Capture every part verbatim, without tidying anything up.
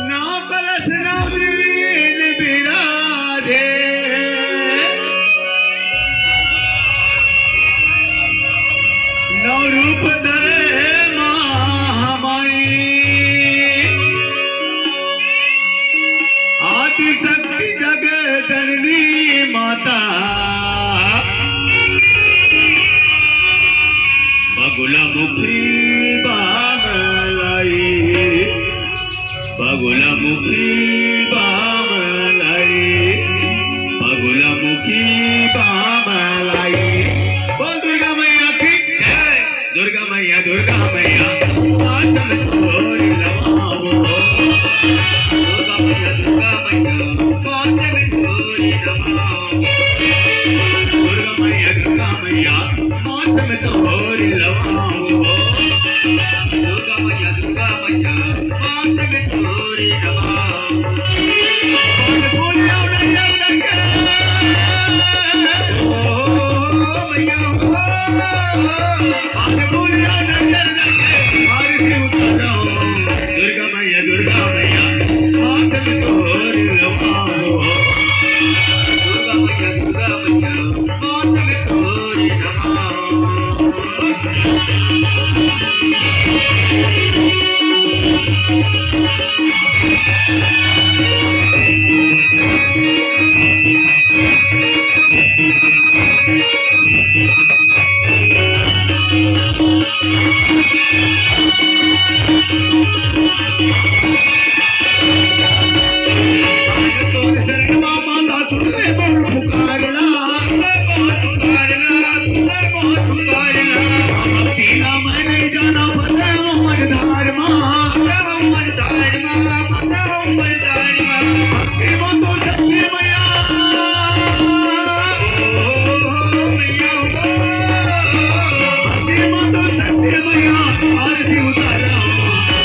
नौ कलश नौ दिन बिराजे, नौ रूप धरे हे महामाई। आदि शक्ति जग जननी माता, बगुला मुखी बामलाई, बगुला मुखी बामलाई, बगुला मुखी बामलाई। बोल दुर्गा मैया की जय। दुर्गा मैया, दुर्गा मैया, मातन तोरी नमामो। दुर्गा मैया, दुर्गा मैया, मातन तोरी नमामो। दुर्गा मैया, दुर्गा मैया, मातन तोरी नमामो। दुर्गा मैया, दुर्गा मैया, मातन तोरी नमामो। दुर्गा मैया, दुर्गा मैया, हाथ में तोरी नमामो। दुर्गा मैया, दुर्गा मैया, हाथ में तोरी नमामो।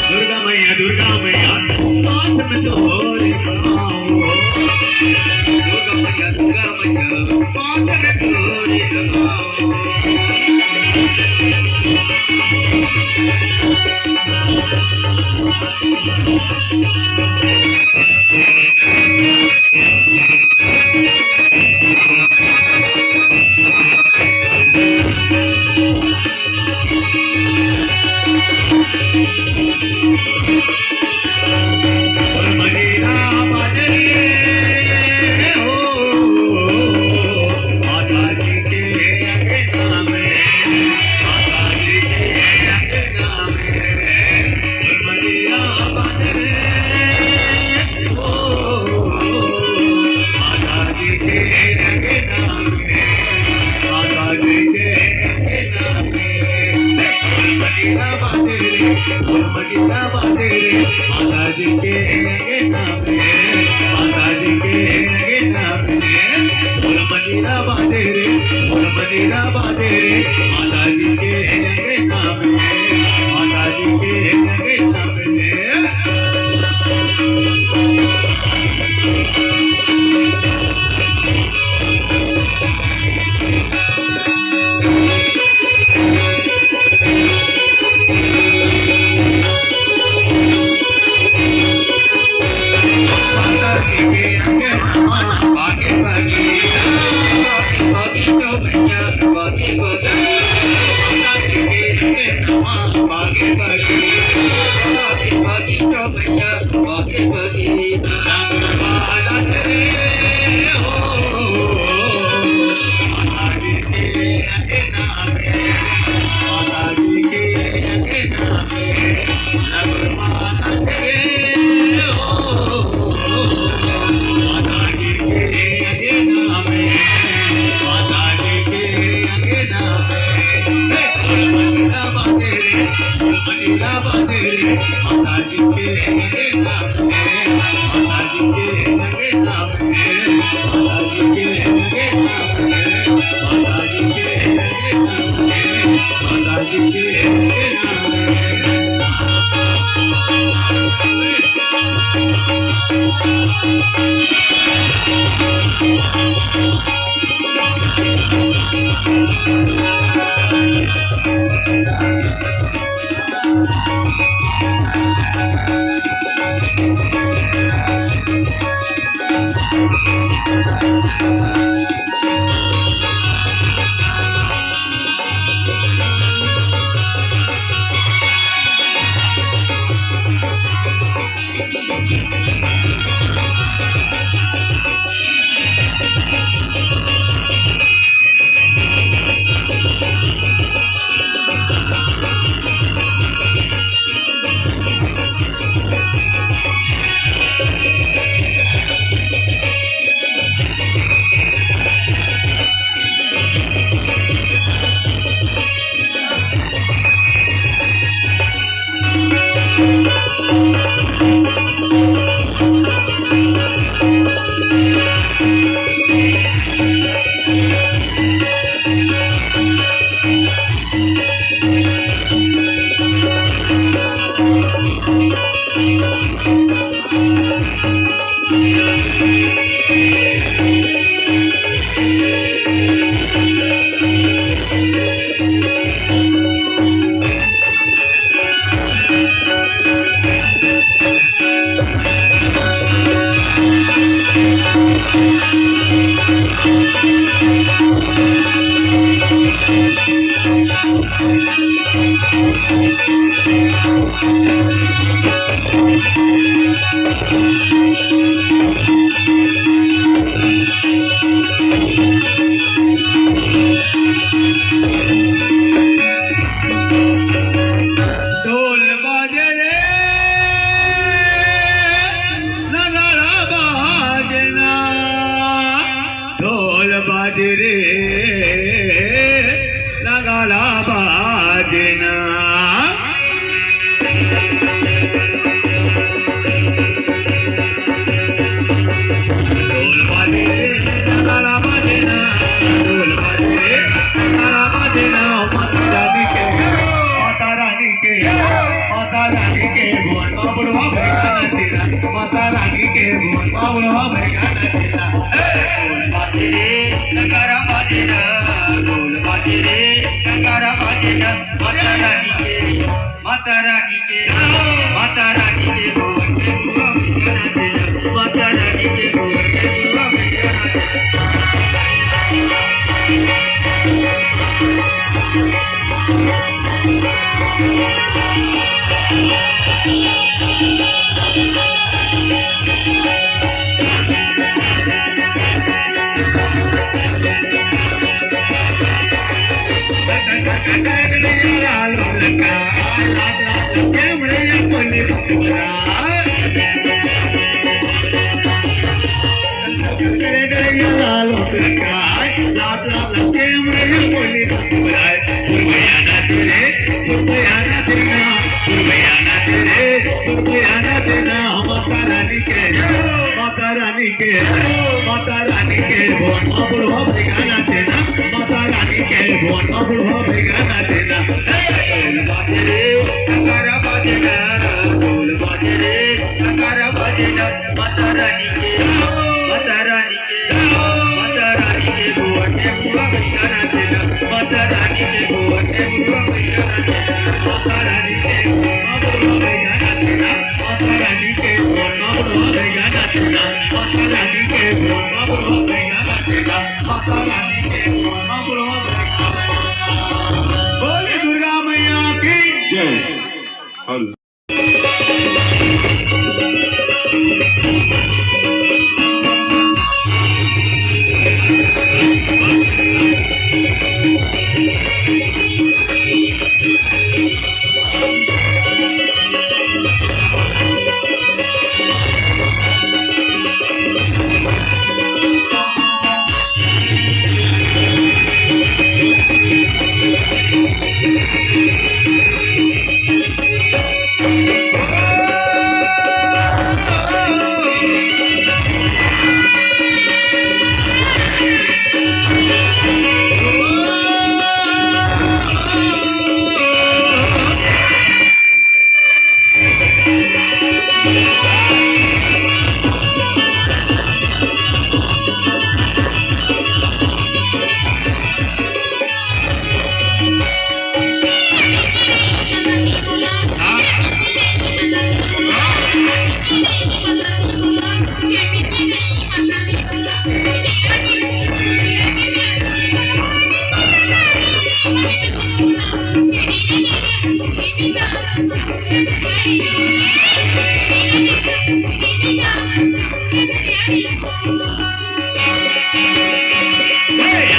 दुर्गा मैया, दुर्गा मैया, हाथ में तोरी नमामो। दुर्गा मैया, दुर्गा मैया, हाथ में तोरी नमामो। बाजे रे, माता जी के अंगना में, माता जी के अंगना में। ढोल बाजे रे, नगाड़ा बाजे ना। ढोल बाजे रे, नगाड़ा बाजे ना। ढोल बाजे रे, नगाड़ा बाजे ना। ढोल बाजे रे, नगाड़ा बाजे ना। माता रानी के, माता रानी के, माता रानी के भवन बाबुड़वा भैया नाचेला। माता रानी के भवन बाबुड़वा भैया नाचेला। ढोल बाजे रे, नगाड़ा बाजे ना। ढोल बाजे रे, नगाड़ा बाजे ना। माता रानी के, माता रानी के, माता रानी के भवन के बुआ भैया नाचेला। माता रानी के भवन के बुआ भैया नाचेला। माता रानी के, माता रानी के, माता रानी के भोर मा बुढ़वा भइया नाचेना, माता रानी के भोर मा बुढ़वा भइया नाचेना। हे, ढोल बाजे रे, नगारा बाजेना, ढोल बाजे रे, नगारा बाजेना, माता रानी के, माता रानी के, माता रानी के भोर मा बुढ़वा भइया नाचेना, माता रानी के भोर मा बुढ़वा भइया नाचेना, माता रानी के भोर मा बुढ़वा भइया नाचेना। माता रानी के भोर मा बुढ़वा भइया नाचेना, माता रानी के भोर मा बुढ़वा भइया नाचेना, माता रानी के भोर मा बुढ़वा भइया नाचेना। बोले दुर्गा मैया की जय।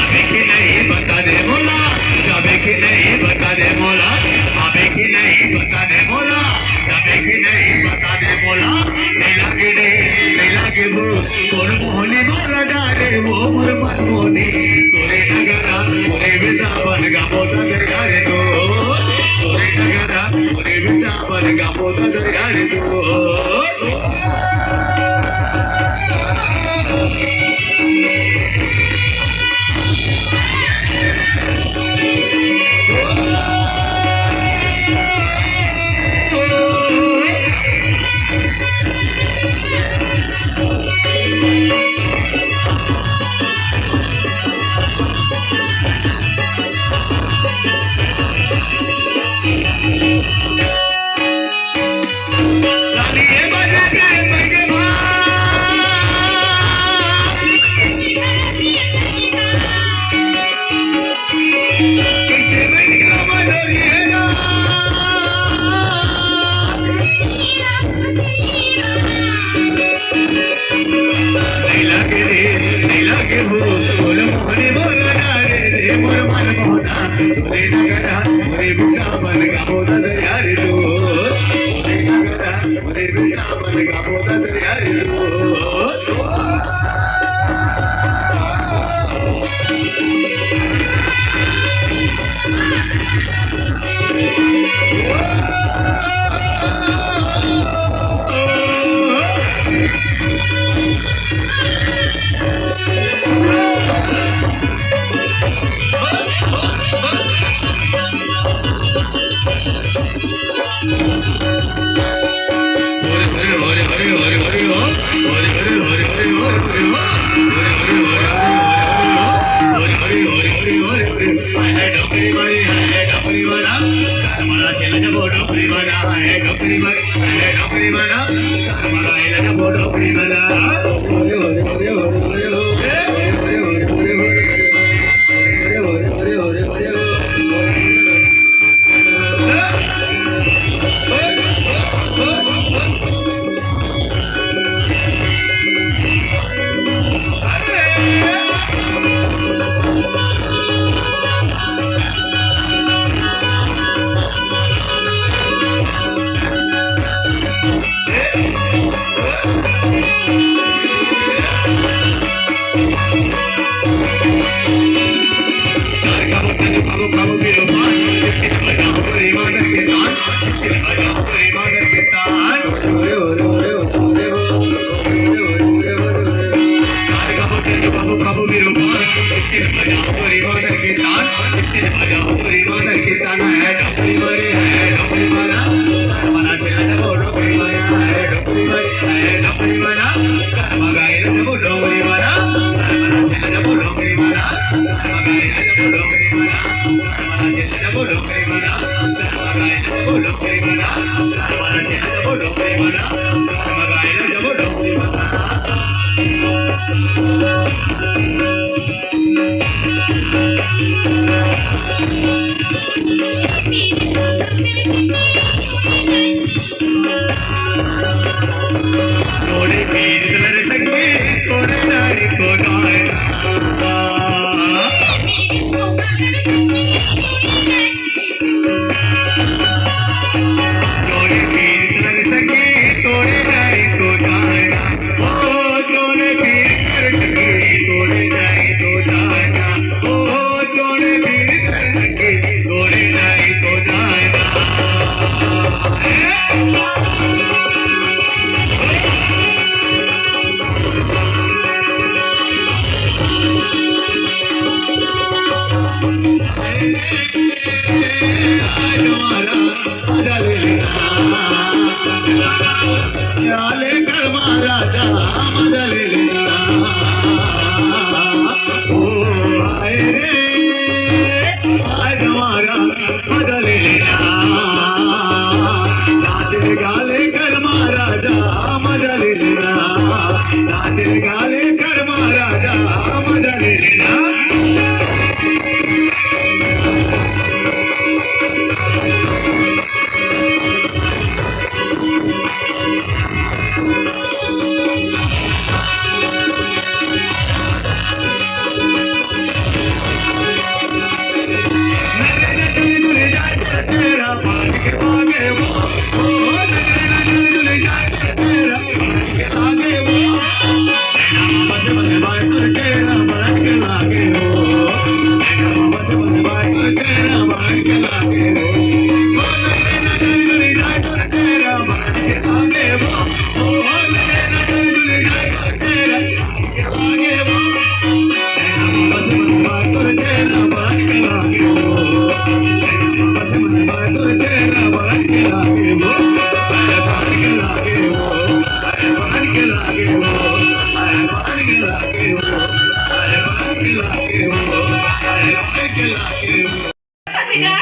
अबे कि नहीं बता दे मोला, अबे कि नहीं बता दे मोला, अबे कि नहीं बता दे मोला, अबे कि नहीं बता दे मोला। नहीं लागे रे, नहीं लागे वो, तोर मोहनी मोरा डारे, वो मोर मन मोहनी। तोरे नगरा, तोरे वृंदावन, गाबो दे यार तो। तोरे नगरा, तोरे वृंदावन, गाबो दे यार तो।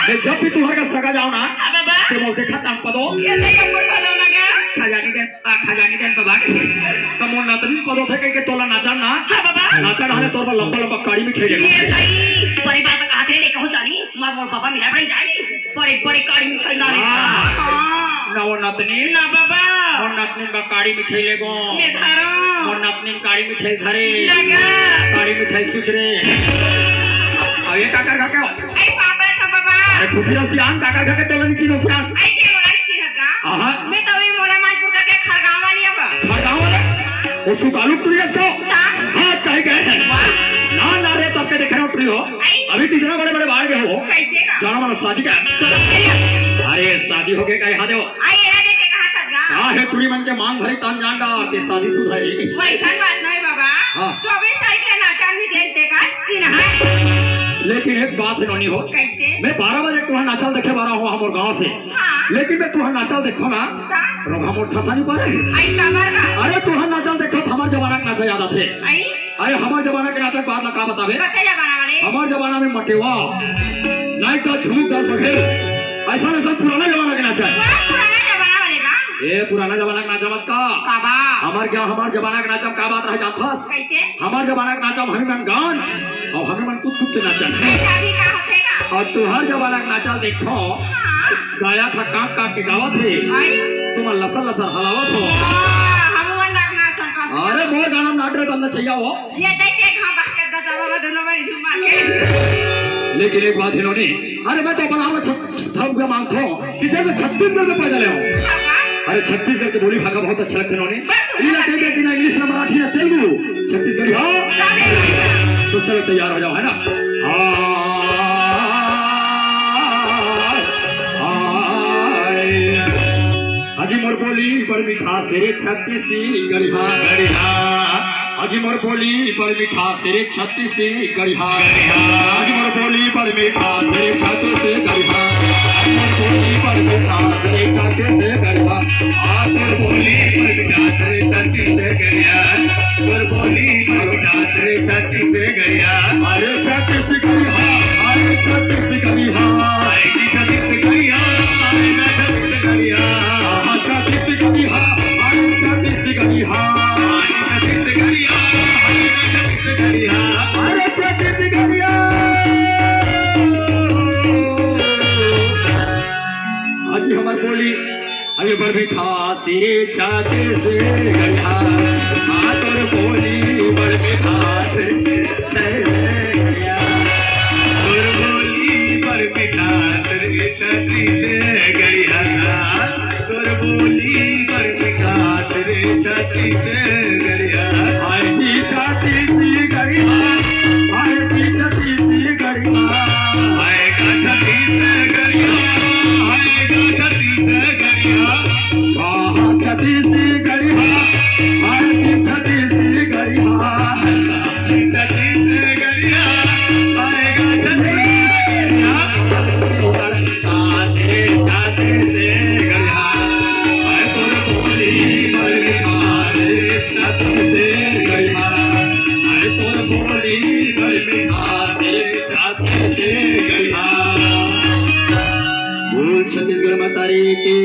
मैं जब भी तुम्हारे का सगा जाओ ना, हाँ बाबा। ते मोर देखा ताम पदो। ये तो ये पर पदो ना क्या? खजानी देन, आ, खजानी देन बाबा। त मोर नतनी पदो थे कह के तोला नाचा ना। हाँ बाबा। नाचा ना हले तोर पर लंबा लंबा काड़ी मिठाई देगा। ये सही। बड़ी बात कहा तेरे ने कहो जानी, मार मोर बाबा मिला बड़ी जानी। बड़े बड़े काड़ी मिठाई ना ले। हाँ। हाँ। ना वो नतनी। ना बाबा। मोर नतनी बा काड़ी मिठाई लेगो। मैं धरो। मोर नतनी काड़ी मिठाई धरे। ना गा। काड़ी मिठाई चुचरे। अब ये काकर खा के हो? आई पापा था बाबा। अरे खुशी रहो सियान, काकर खा के तोला नहीं चिन्हो सियान। आई के मोला नहीं चिन्हत गा? आहा। मैं तो अभी मोला माजपुर करके खड़गांव वाली अब। खड़गांव वाले? वो सुकालू टुरी इसको? हाँ। हाथ कहीं गए हैं? वाह। ना, ना रे, तब के देख रहे हो टुरी हो। आई। अभी तो इतना बड़े बड़े बाहर गए हो। कैसे का? जाना मानो शादी का। अरे शादी हो गया कहीं हाथ हो। आई, ये देखे कहाँ तक गा? हाँ, हे टुरी मन के मांग भरी तान जान डार, ते शादी सुधारी। वैसन बात नहीं बाबा। हाँ। चौबीस तारीख के नाचा निकले ते का चिन्ह है। लेकिन एक बात है नोनी हो। कैसे? मैं बारह बजे तुम्हारा नाचल देखे बारह हूँ हमर गांव से। हाँ। लेकिन मैं तुम्हारा नाचल देखो ना। ता? रोग हमर ठसा नहीं पड़े। आई कमर का? अरे तुम्हारा नाचल देखो तो हमार जमाना के नाचा याद आथे। आई? अरे हमार जमाना के नाचा के बात ला का बतावे? कते जमाना वाले? हमार जमाना में मटेवा, नाइक दास, झुमुक दास बघेल, ऐसा ऐसा पुराना जमाना के नाचा है। बड़ा पुराना जमाना वाले का? ए पुराना जमाना के नाचा मत का। का बा? हमार क्या, हमार जमाना के नाचा का बात रह जात हस? कैसे? हमार जमाना के नाचा में हमी मन गान और हमी मन कूद कूद के नाचा। कैसे अभी का होते का? और तुहार जमाना के नाचा देखो, हाँ। गायक ह कांक कांक के गावत हे, आई। तुमन लसर लसर हलावत हो। वाह, हम मन नाचना संकल्प। अरे मोर गाना में नाच रहे तो अंदर चाहिए हो। ये देख के घाम बह के ददा बाबा दोनों बारी झूम मार के। लेकिन एक बात है नोनी, अरे मैं तो अपन आप छत-, धर्म पे मांगता हूँ कि जब मैं छत्तीसगढ़ में पैदा ले हूँ। बाबा। अरे छत्तीसगढ़ की बोली भाखा बहुत अच्छा लगता है नोनी। बस इना सुंदर तेज लगती है। इना इंग्लिश ना मराठी ना तेलुगु। छत्तीसगढ़ी हाँ। राधे। तो चलो तैयार हो जाओ है ना। हाँ। हाँ। हाजी मोर बोली बड़ मिठास रे छत्तीसगढ़िया। गढ़िया। हाजी मोर बोली बड़ मिठास रे छत्तीसगढ़िया। गढ़िया। हाजी मोर बोली बड़ मिठास रे छत्तीस बोली पर मिठास रे छाती से गरिया, तोर बोली पर मिठास रे छाती से गरिया। अरे छाती से गरिया, अरे छाती से गरिया। आएगी छाती से गरिया, आएगा छाती से गरिया। हाँ, छाती से गरिया, अरे छाती से गरिया। आएगी छाती से गरिया, आएगा छाती से गरिया। अरे छाती से गरिया। अजी हमार बोली अभी बड़ मिठास रे छाती से गरिया, हाँ, तोर बोली बड़ मिठास रे छाती से गरिया। तोर बोली बड़ मिठास रे छाती से गरिया, तोर बोली बड़ मिठास रे छाती से गरिया। हाय जी छाती से गरिया, हाय जी छाती से गरिया। हाय गा छाती से गरिया, हाय गा छाती से गरिया। हाँ, छाती से गरिया, हाँ, छाती से गरिया। छाती से गरिया, आएगा छाती से गरिया। छाती, छाती से गरिया। हाय तोर बोली बड़ मिठास रे छाती से गरिया। हाय तोर बोली बड़ मिठास रे छाती से गरिया। बोल छत्तीसगढ़ महतारी की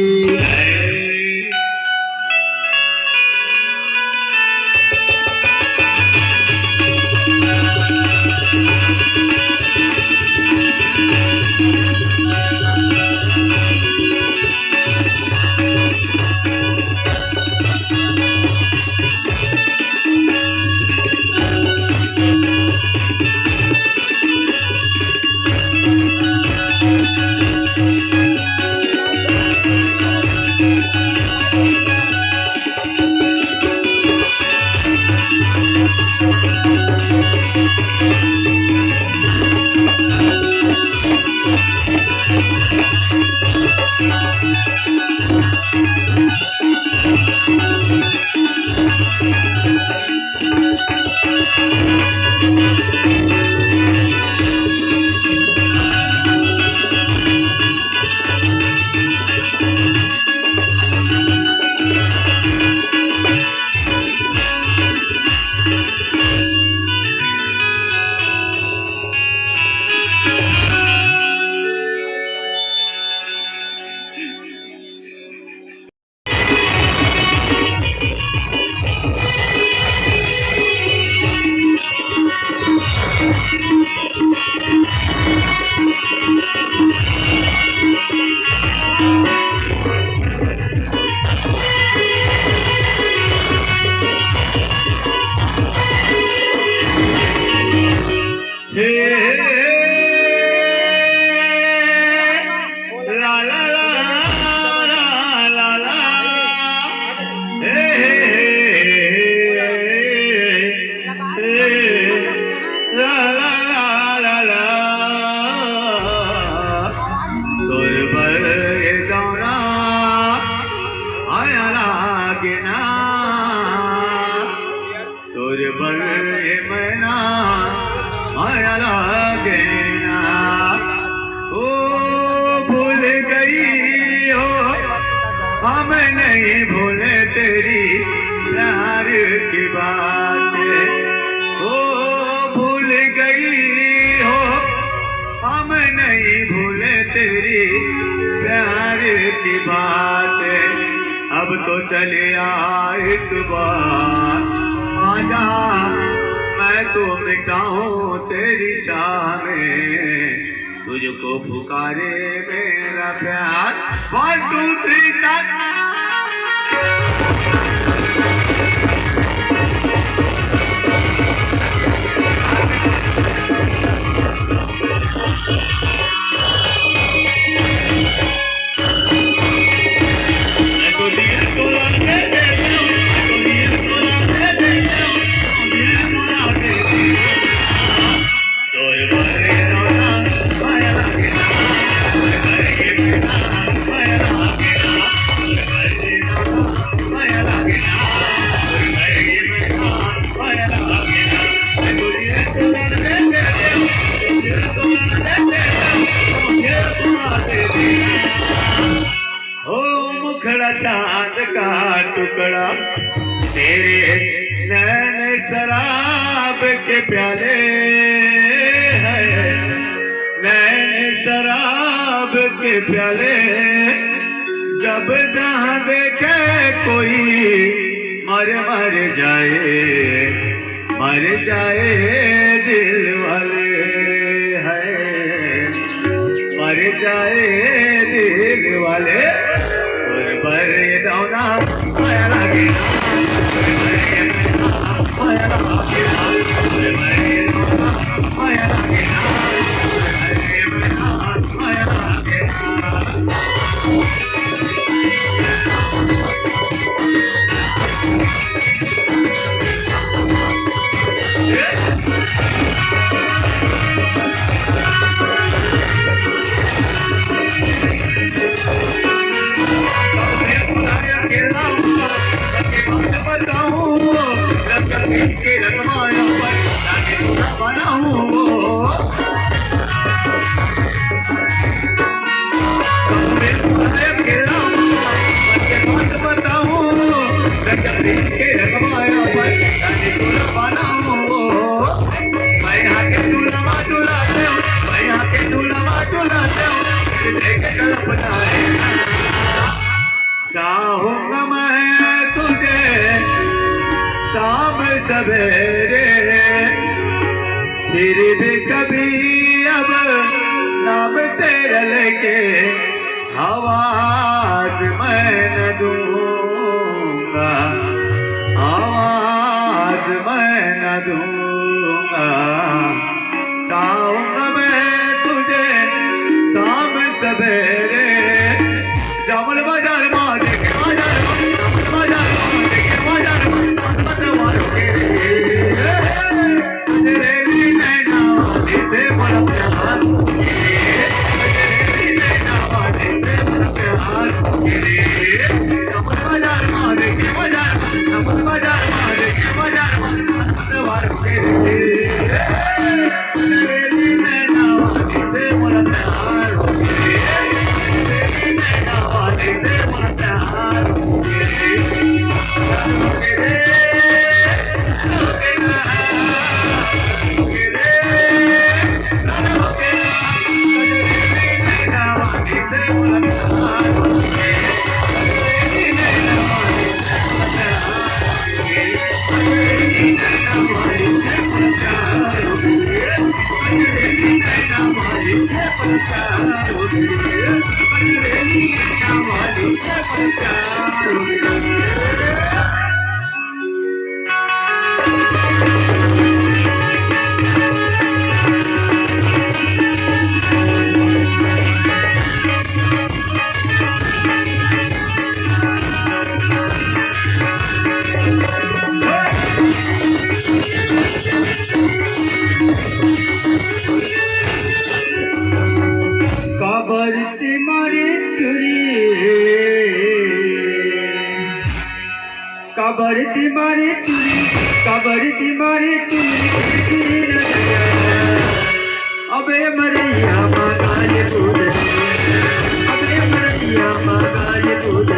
जय। तोर बर ए दौरा आया लागे ना, तोर बर ए मैना आया लागे ना। ओ भूल गई हो, हम नहीं भूले तेरी प्यार की बात। ओ भूल गई हो, हम नहीं भूले तेरी प्यार की बात। अब तो चले आए तू बाहर, आजा, मैं तो मिटाऊं तेरी चाह में। तुझको पुकारे मेरा प्यार। One, two, three, start। खड़ा चांद का टुकड़ा, तेरे नैन शराब के प्याले हैं, नैन शराब के प्याले। जब जहां देखे कोई, मर मर जाए, मर जाए दिल वाले, है मर जाए दिल वाले। और बर दौना माया लागे ना, माया लागे ना, माया लागे ना। चाहूंगा मैं तुझे शाम सवेरे, फिर भी कभी अब नाम तेरा लेके आवाज मैं न दूंगा, आवाज मैं न दूंगा। चाहूंगा मैं तुझे शाम सवेरे। जामुन बाजार मा देखे बाजार मा, जामुन बाजार मा देखे बाजार मा, जामुन बाजार मा देखे बाजार मा। तेरे भी नैना वाली से बड़ा प्यार, तेरे भी नैना वाली से बड़ा प्यार। जामुन बाजार मा देखे बाजार मा, जामुन बाजार मा देखे बाजार मा। काबर ते मारे टुरी, काबर ते मारे टुरी, काबर ते मारे टुरी, टुरी नजरिया। अबे मरैया मांगा ले दूध, अबे मरैया मांगा ले दूध।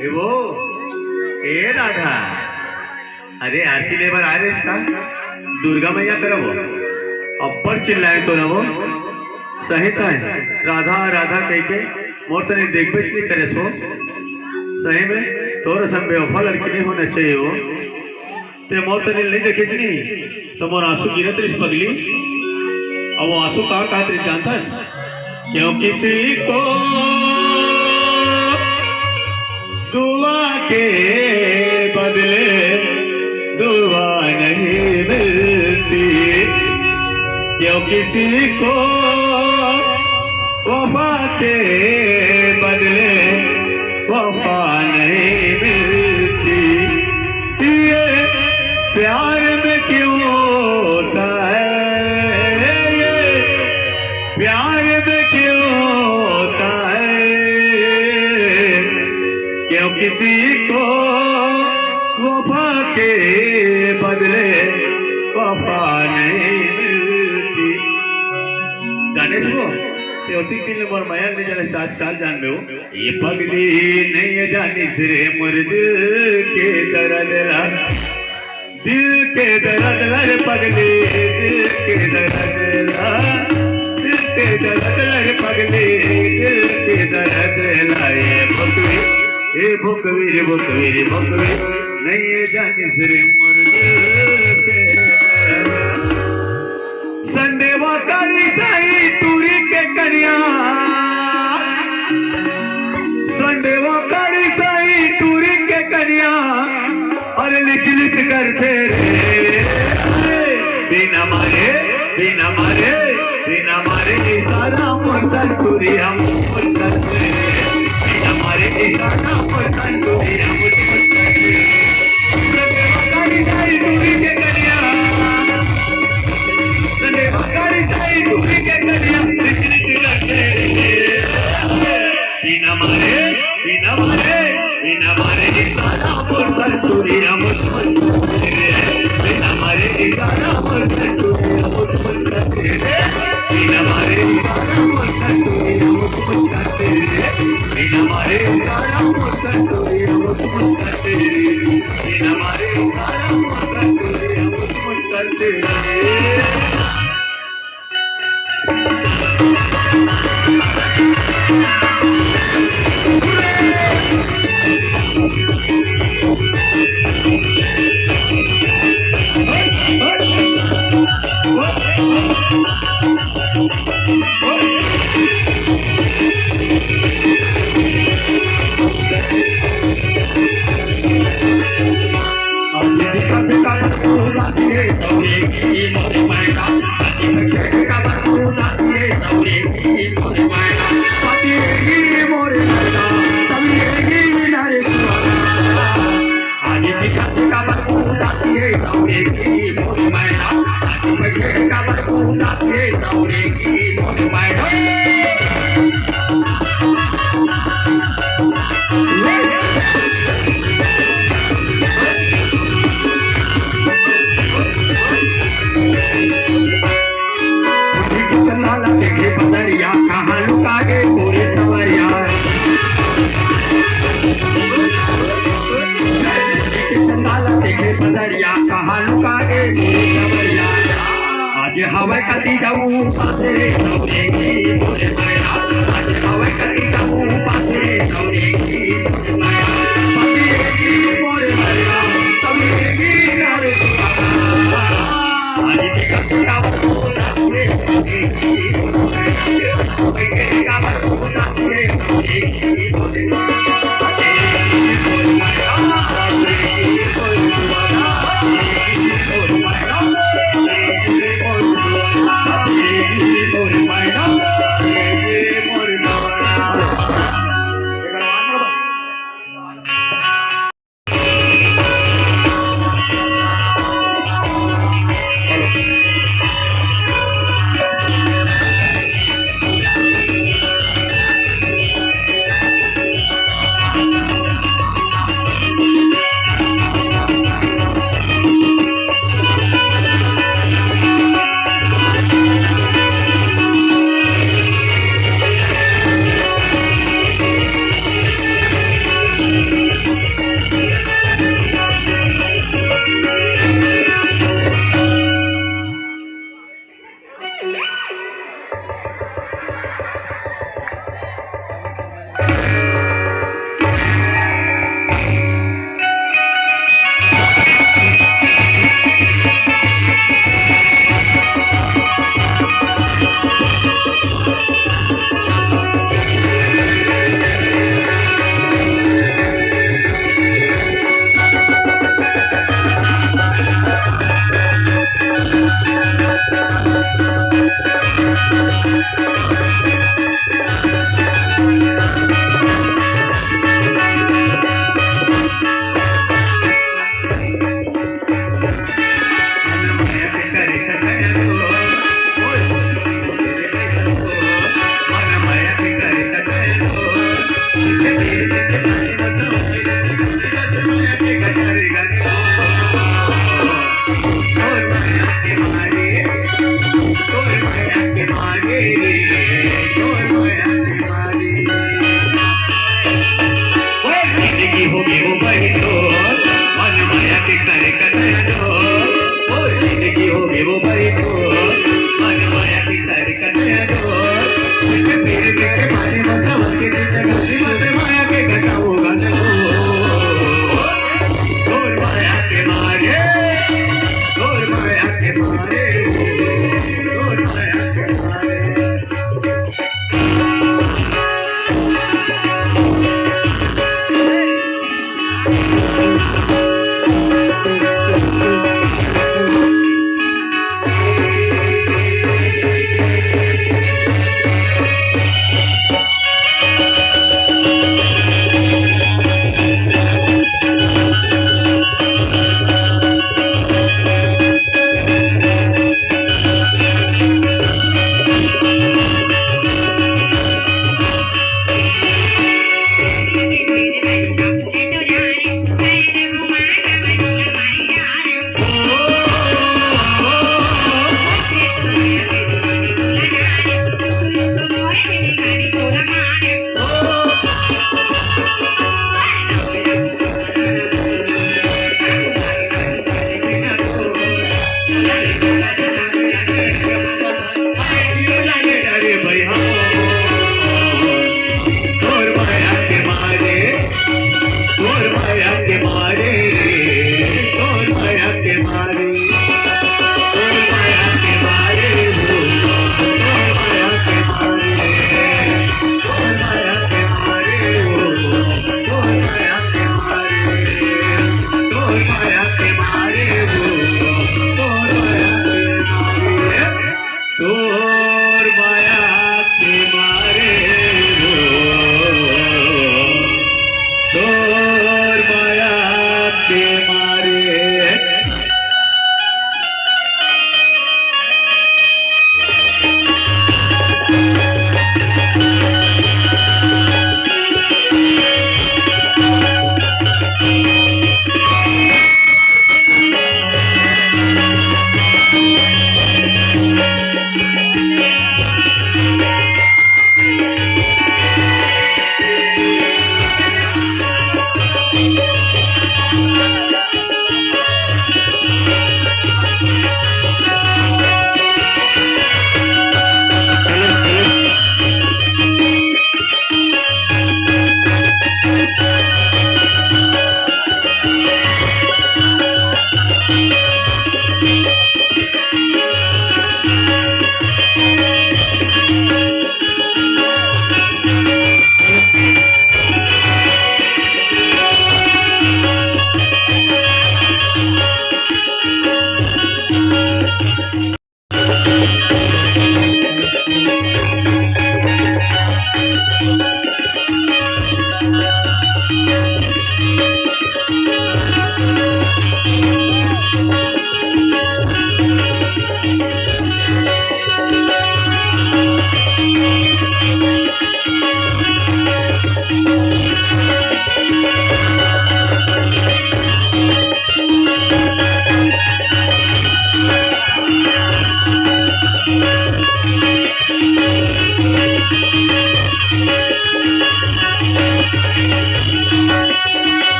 ए वो, ए राधा, अरे आरती ले बर आ रे इसका, दुर्गा मैया करा वो, अब्बड़ चिल्लाए तो ना वो, सही तो है, राधा राधा कह के मोर तने देखबे नहीं करे सो। सही में तोर असन बेवफा लड़की नहीं होना चाहिए हो। ते मोर तरी नहीं देखे नहीं तो मोर आंसू गिरत रहिस पगली। अब वो आंसू का कहत रहिस जानथस? क्यों किसी को दुआ के बदले दुआ नहीं मिलती, क्यों किसी को वफा के बदले वफा नहीं मिलती। ये प्यार में क्यों होता है, ये प्यार में क्यों होता है, क्यों किसी को वफा के बदले वफा नहीं मिलती। जाने से वो, ते होती दिन ले मोर मया नहीं जाने से आजकल जान में हो। ये पगली नहीं जानी सिरे मुर्द के दर्द ला, दिल के दर्द ला रे पगली, दिल के दर्द ला, दिल के दर्द ला रे पगली, दिल के दर्द ला। ये भुकवी, ये भुकवी रे भुकवी रे भुकवी, नहीं ये जानी सिरे मुर्द के दर्द ला। संडेवा काली साई टूरी के कनिया, संडेवा काली साई टूरी के कनिया, अरे लिच लिच करते रे। बिना मारे, बिना मारे, बिना मारे इशारा मोर संतुरी हम मोर संतुरी। बिना मारे इशारा मोर संतुरी हम मोर संतुरी। संडेवा काली साई टूरी के कनिया, संडेवा काली साई टूरी के कनिया, बिना मारे, बिना मारे, बिना मारे इशारा मोर संतुरी हम, बिना मारे इशारा मोर संतुरी हम, बिना मारे इशारा मोर संतुरी हम, बिना मारे इशारा मोर संतुरी हम, बिना मारे इशारा मोर संतुरी हम। चंदा ला देखे बदरिया, कहाँ लुका गे मोरे सवरिया। चंदा ला देखे बदरिया, कहाँ लुका गे मोरे सवरिया। आज हवय कति जाऊं पासे, तौरे की मोरे माया। आज हवय कति जाऊं पासे, तौरे की मोरे माया। पासे की मोरे माया, तौरे की नारे सुहाना।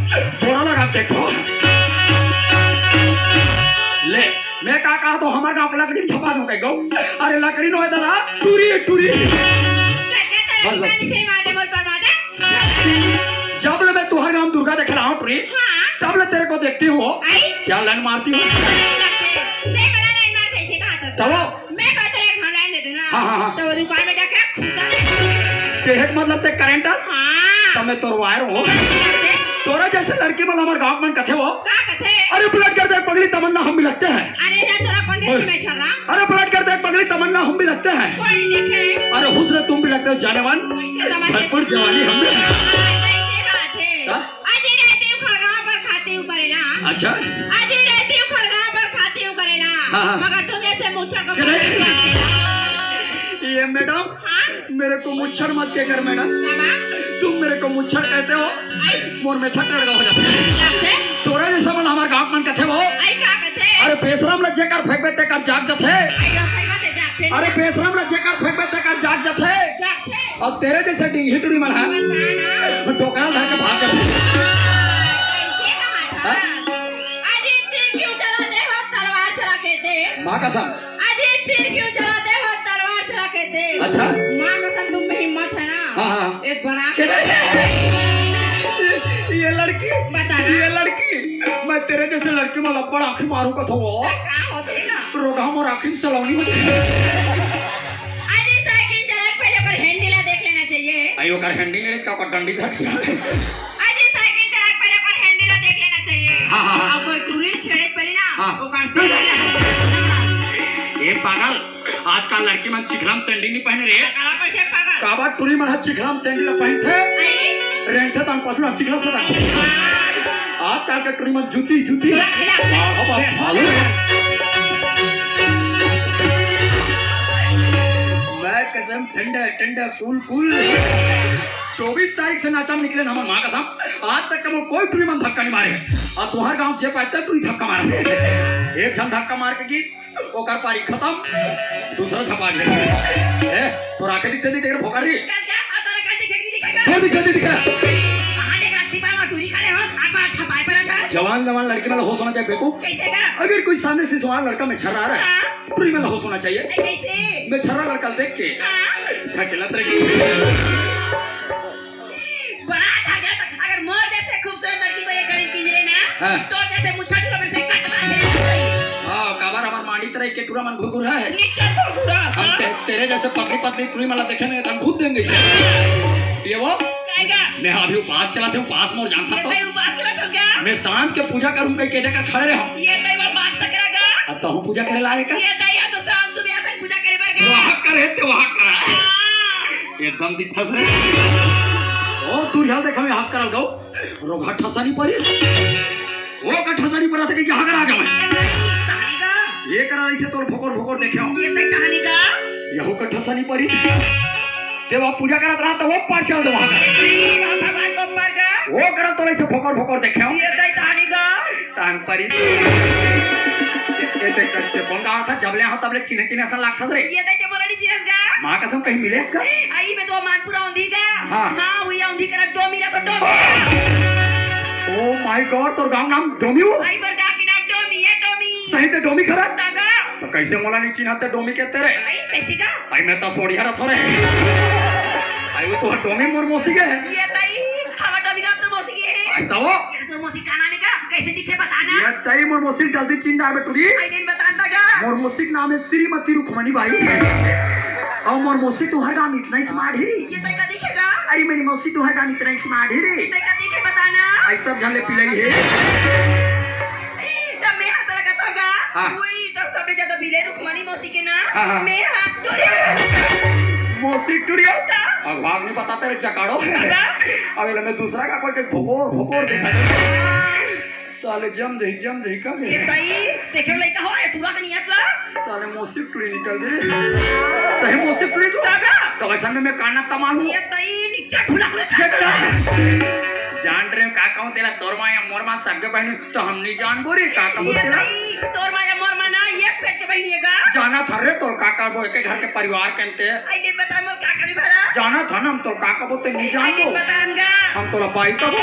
बोरा लगा के देखो। ले, मैं का कहा तो हमर गाँव के लकड़ी में झपा दूं कह गो। अरे लकड़ी नोहे दादा, टूरी है, टूरी। बस, बस। जब ले मैं तुहर गाँव दुर्गा देखे रहा हूँ टूरी, हाँ। तब ले तेरे को देखती हूँ। आई? क्या लाइन मारती हूँ? तब वो मैं कहते एक घंटा दे दूं ना, हाँ, हाँ, हाँ। तो वो दुकान में जाके खुदा। पेहट मतलब ते करंट? हाँ। तब मैं तोर वायर हूँ। तोरा जैसे लड़की मन हमर गाँव मन कथे वो। का कथे? अरे पलट कर देख पगली, तमन्ना हम भी लगते हैं। अरे जा, तोरा कौन देखे मैं छर्रा? अरे पलट कर देख पगली, तमन्ना हम भी लगते हैं। कोई नहीं देखे। अरे हुस्न तुम भी लगते हो जानेमन। ये तमाशा भरपूर जवानी हम भी। हाँ, ये बात है। हाँ? अजी रहती हूँ खड़गांव पर खाती हूँ करेला। अच्छा। अजी रहती हूँ खड़गांव पर खाती हूँ करेला। हाँ, हाँ। मगर तुम जैसे मुच्छर को ये मैडम, हाँ? मेरे को मुच्छर मत कहकर मैडम। तुम मेरे को मुच्छर कहते हो। मोर में छट लड़का हो जाता है। तोरा जैसा मन हमारे गांव मन कथे वो। अरे बेशरम ला जेकर फेंकबे तेकर जाग जथे। अरे बेशरम ला जेकर फेंकबे तेकर जाग जथे। अब तेरे जैसे डिंगही टुरी मन ह डोकरा धर के भाग जाथे। हाँ? अजी तीर क्यों चलाते हो तलवार चला के दे। माँ कसम। अजी तीर क्यों चलाते हो तलवार चला के दे। अच्छा। माँ कसम तुम में हिम्मत है ना। हाँ, हाँ। एक बड़ा ये लड़की, बता ना। ये लड़की, मैं तेरे जैसे लड़की में लब्बड़ आंखें मारू कथो। का होते ना? रोगा मोर आंखें में सलौनी हो जाए। अजी साइकिल चला के पहले ओकर हैंडल देख लेना चाहिए। आई ओकर हैंडल नहीं तो ओकर डंडी धर के चला। अजी साइकिल चला के पहले ओकर हैंडल देख लेना चाहिए। हाँ, हाँ, हाँ। अब कोई टूरी छेड़े पड़ी ना, हाँ। ओकर से ए पागल, आजकल लड़की मन चिखलम सैंडल नहीं पहने रे। काला पैसे पागल। काबर टूरी मन ह चिखलम सैंडल पहनथे? आई। रेंठे तन पसला चिखला से तक। आजकल के टूरी मन जूती, जूती। तोरा खिलाफ। हाँ, हाँ, हाँ, हाँ। मैं कसम ठंडा, ठंडा, कूल, कूल। चौबीस तारीख से नाचा में निकले हमर माँ कसम। आज तक के मोर कोई टूरी मन धक्का नहीं मारे। और तुहर गांव जे पाए तक टूरी धक्का मारा। एक झन धक्का मार के गिस, ओकर पारी खतम। दूसरा झपा गया। ए, तोर आंखें दिखथे नहीं तेरे भोकारी। क्या, क्या? आ, तोरा का दिखे कि नहीं दिखेगा? कौन दिखथे नहीं दिखे? कहाँ देख रहा? दीपा में टूरी खड़े हो, आप बात छपाए पर आ जा। जवान, जवान लड़की मन ला होश होना चाहिए बेवकूफ। कैसे का? अगर कोई सामने से जवान लड़का में छर्रा रहा है, हाँ। टूरी मन ला होश होना चाहिए। ए, कैसे? में छर्रा लड़का देख के हाँ। ढकेलत रही। बड़ा ढकेलत, अगर मोर जैसे खूबसूरत लड़की को ये गरीब किंजरे ना, हाँ। तोर जैसे मुच्छा टूरा मेरे से कट मार के नहीं। हाँ, काबर हमर मांडी तरह के टूरा मन घुरघुरा है। नीचे घुरघुरा, हम हाँ। ते-, तेरे जैसे पतली पतली टूरी मन ला देखे नहीं तो हम घूम देंगे इसे। ये वो? काहेगा? मैं अभी उपास चलाते हूँ, उपास मोर जानता ये तो। तय उपास चलाते हो क्या? मैं सांझ के पूजा करूँ कहीं के देकर खड़े रहे हम। ये तय वो बात सकरा का? अब तो हम पूजा करे लाए का? ये तय तो शाम सुबह तक पूजा करे बर का? वहाँ करे ते वहाँ करा। हाँ। एकदम दिखत हे। ओ, तू यहाँ देख, हमें हाथ करा लगाओ। रोगहा ठसा नहीं परी। वो का ठसा नहीं परा था कि यहाँ करा आ जावे। कहानी का? ये करा इसे तोर भोकर भोकर देखे हो। ये से कहानी का? यहू का ठसा नहीं परी। ते वो पूजा करत रहा तो वो पार चल दे वहाँ का। अरे, बाबा, बाबा, को पार का? वो करा तो इसे भोकर भोकर देखे हो। ये से कहानी का? तान परिस। ए, ते, ते, ते कौन गाँव था? जब ले हो, तब ले चिन्हे, चिन्हे असन लागथस रे। ये ते, ते मोला नहीं चिन्हस गा? माँ कसम कहीं मिलेस गा? आई में तो मानपुरा औंधी गा। हाँ। हाँ, वही औंधी करा डोमी रा तो डोमी। Oh my God, तोर गाँव नाम डोमी हो? आई बर गाँव के नाम डोमी है, डोमी। सही ते डोमी खरा? तगा। तो कैसे मोला नहीं चिन्हत ते डोमी के तेरे? आई, कैसे गा? आई मैं तो सोड़िया रहा थोरे। आई वो तो डोमी मोर मौसी के है। ये ताई, हमार डोमी का तो मौसी के है। आई तो वो। ये तो मौसी का नाम है का? कैसे दिखे बताना? ये ताई मोर मौसी जल्दी चिन्ह डार बेटुरी। आई लेन बतान तगा। मोर मौसी का नाम है श्रीमती रुक्मणी बाई। और मोर मौसी तुम्हारे गाँव में इतना ही smart है रे। ये ताई का दिखेगा? अरे मेरी मौसी तुम्हारे गाँव में इतना ही smart है रे। ये ताई का दिखे बताना? आई सब जान ले पिलाई है। जब मैं हाथ लगा तो गा, हाँ। वही तो सबसे ज्यादा बिले रुक्मणी मौसी के ना, हाँ, हाँ। मैं हाथ टोरे। मौसी टुरिया? हाँ। अब भाग नहीं पता तेरे चकाड़ो। हाँ। अब इला मैं दूसरा का कोई के भोकोर, भोकोर देखा। साले जम जही, जम जही का ये ताई, देखे लइका हो, ये टूरा के नियत ला। साले मौसी टुरी निकल गई। सही मौसी टुरी तू? दादा। तो वैसा में मैं काना तमाल हूँ। ये ताई, नीचे भुला, भुला ये तो जान रहे हो, का कहूँ तेरा तोर माँ या मोर माँ सबके बहन तो हम नहीं जानबो रे, का कहूँ ये तेरा? नहीं, तोर माँ या मोर माँ ना, ये पेट के बहिनी है गा। जाना था रे, तोर का कहबो, एक घर के परिवार के अंते। आइए बता, मोर का कभी भरा? जाना था ना, हम तोर का कहबो, ते नहीं जानबो। आइए बतान गा। हम तोला बाई कहबो।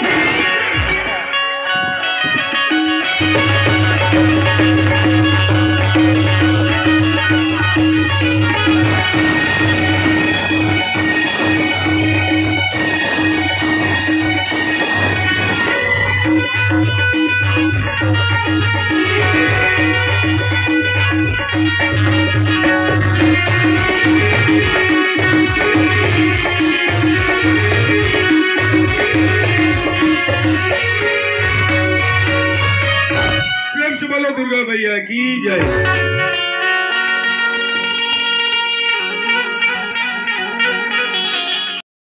प्रेम से बोलो दुर्गा मैया की जय।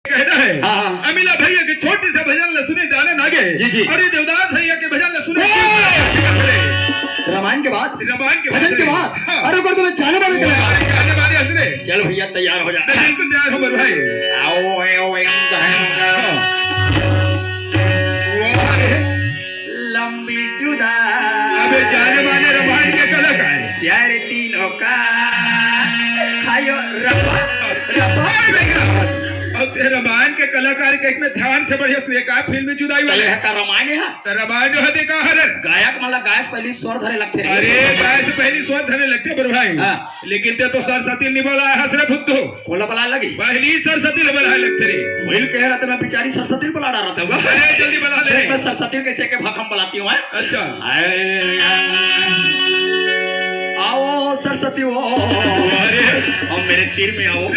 कहना है। हाँ, हाँ। अमिला भैया के छोटे से भजन ल सुने दाने नागे। जी, जी। अउ ये देवदास भैया के भजन ल सुने। रामायण के बाद? रामायण के बाद भजन के बाद? हाँ। अरे, ओकर तो मैं जाने वाले थे। अरे, जाने वाले हंस रहे। चल भैया, तैयार हो जा। मैं बिल्कुल तैयार हूँ, मेरे भाई। आओ, आओ, आओ, हाँ। वाह रे। लंबी जुदा। अबे, जाने माने रामायण के कलाकार। चार तीनों का। हायो, रफा, रफा। अब ते रामायण के कलाकार के एक में ध्यान से बढ़िया सुने का फिल्म जुदाई वाले। ये का रामायण है? तो रामायण जो है, देखा हर। गायक मतलब गाय से पहली स्वर धरे लगते रहे। अरे, गाय से पहली स्वर धरे लगते, बड़े भाई। हाँ। लेकिन ते तो सरस्वती ल नहीं बलाय हस रे भुद्धू। कोला बलाय लगी? पहली सरस्वती ल बलाय लगथे रे। वही कह रहा था मैं, बिचारी सरस्वती ल बला डारा था। अरे, जल्दी बला ले। देख, मैं सरस्वती ल कैसे के भखम बलाती हूँ, हैं? अच्छा। आओ सरस्वती हो। अरे। और मेरे तीर में आओ।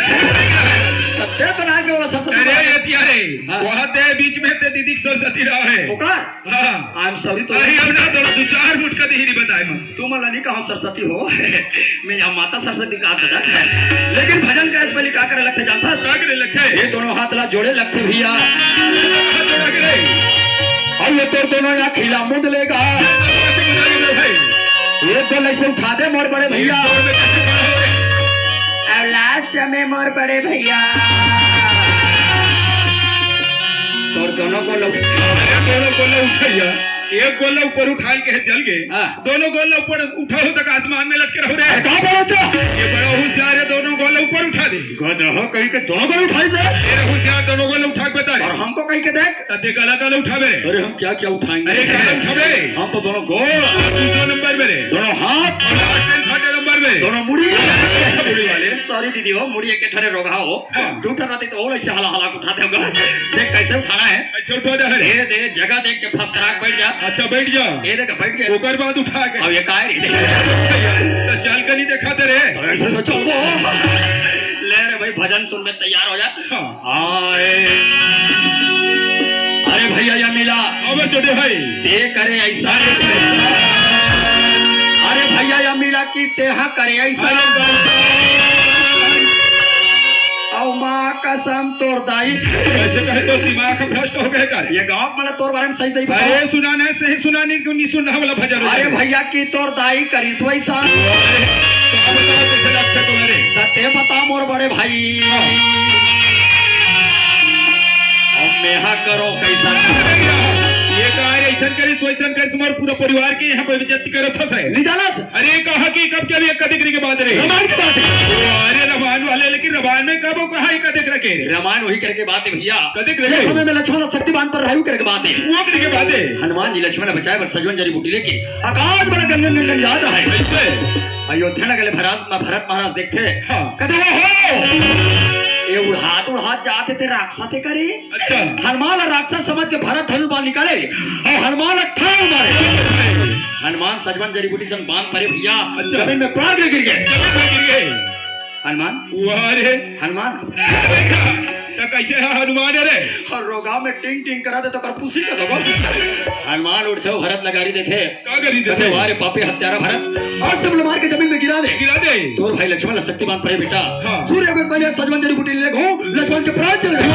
तब ते बना के बोला सरस्वती अरे, बना। ये दिया रे। हाँ। वहाँ ते बीच में ते दीदी की सरस्वती रहा है। ओकर? हाँ। I am sorry, तो अरे, अब ना तो दू चार मुटका देही नहीं बताए हम। तुम मला नहीं कहा सरस्वती हो। मैं यहाँ माता सरस्वती कहा था। लेकिन भजन का इस पहले का करे लगते जानता? का करे लगते? ये दोनों हाथ ला जोड़े लगते भैया। हाथ जोड़ा करे। और ये तो दोनों यहाँ खिला मुंद लेगा। हाथ जोड़ा करे भाई। एक गोल ऐसे उठा दे मोर बड़े भैया। एक गोल में कैसे खड़ा हो रे? अब last में मोर बड़े भैया। तोर दोनों गोल उठ-, अरे दोनों गोल उठैया। एक गोल ऊपर उठा के चल गए। हाँ। दोनों गोल ऊपर उठा हो तक आसमान में लटके रहो रे। अरे कहाँ पर होता? ये बड़ा होशियार है, दोनों गोल ऊपर उठा दे। गधा कहीं के दोनों गोल उठाई से। तेरे होशियार दोनों गोल उठा के बता रे। और हमको कहीं के देख। तब देख गला गला उठावे रे। अरे हम क्या क्या उठाएंगे? अरे क्या उठावे रे? हम तो दोनों गोल। दूसरा नंबर में रे। दोनों हाथ। और last में third नंबर में। दोनों मुड़ी। मुड़ी वाले। Sorry दीदी हो, मुड़ी एक ठने रोगा हो। हाँ। दू ठन रहती तो और ऐसे हला हला के उठा देगा। देख कैसे उठाना है। अच्छा उठा दे रे। ये दे, जगह देख के फसकरा के बैठ जा। अच्छा बैठ जा। ये देख बैठ गया। ओकर बाद उठा के। अब ये काय रे? तो चल के नहीं दिखाते रे। तो ऐसे तो चल दो। ले रे भाई, भजन सुन में तैयार हो जा। हाँ। आए। अरे भैया या मिला। अबे छोटे भाई। ते करे ऐसा। अरे भैया या मिला कि तेहा करे ऐसा। अरे बाप। औ माँ कसम तोर दाई। ऐसे कहे तो दिमाग भ्रष्ट हो गए का रे? ये गाँव मतलब तोर बारे में सही सही बता। अरे सुना नहीं, सही सुना नहीं, क्यों नहीं सुनना वाला भजन हो अरे जाए। भैया कि तोर दाई करिस वैसा। अरे, तो अब बताओ कैसे लगते तुम्हारे? त ते बता मोर बड़े भाई। हाँ। अब मेहा करो कैसा। ये कहा रे, ऐसन करिस वैसन करिस, मोर पूरा परिवार के यहाँ पे बेइज्जती करे फंस रहे। नहीं जाना? अरे कहा कि कब क्या भी एक कदे करे के बात रे। रामायण की बात है। अरे रामायण वाले, लेकिन रामायण में कब वो कहा एक कदे करे के रे? रामायण वही करे के बात है भैया। कदे करे जिस के? समय में लक्ष्मण और शक्ति बाण पर रहे करे के बात है। वो करे के बात है। हनुमान जी लक्ष्मण बचाए बर सजवन जड़ी बूटी लेके आकाश बड़ा गंगन गंगन जात है। कैसे? अयोध्या नगर ले भरत, भरत महाराज देखते। हाँ। कहते वो हो। ये उड़ात उड़ात जाते थे राक्षस थे करे। अच्छा। हनुमान ला राक्षस समझ के भरत धनुष बाण निकाले और हनुमान ला ठाड़ मारे। हनुमान सजवन जड़ी बूटी संग बाण परे भैया, अच्छा। जमीन में प्राण में गिर गए। जमीन में गिर गए। हनुमान। वाह रे। हनुमान। तो कैसे है हनुमान रे? और रोगा में टिंग टिंग करा दे तो कर पुसी का तो। हनुमान उठते हो भरत ला गारी देथे। का गारी देथे? कहते, "वाह रे पापी हत्यारा भरत, आज तो मार के जमीन में गिरा दे।" गिरा दे। तोर भाई लक्ष्मण ला शक्ति बाण परे बेटा। हाँ। सूर्य को बने सजवन जड़ी बूटी ले घो, लक्ष्मण के प्राण चले गए।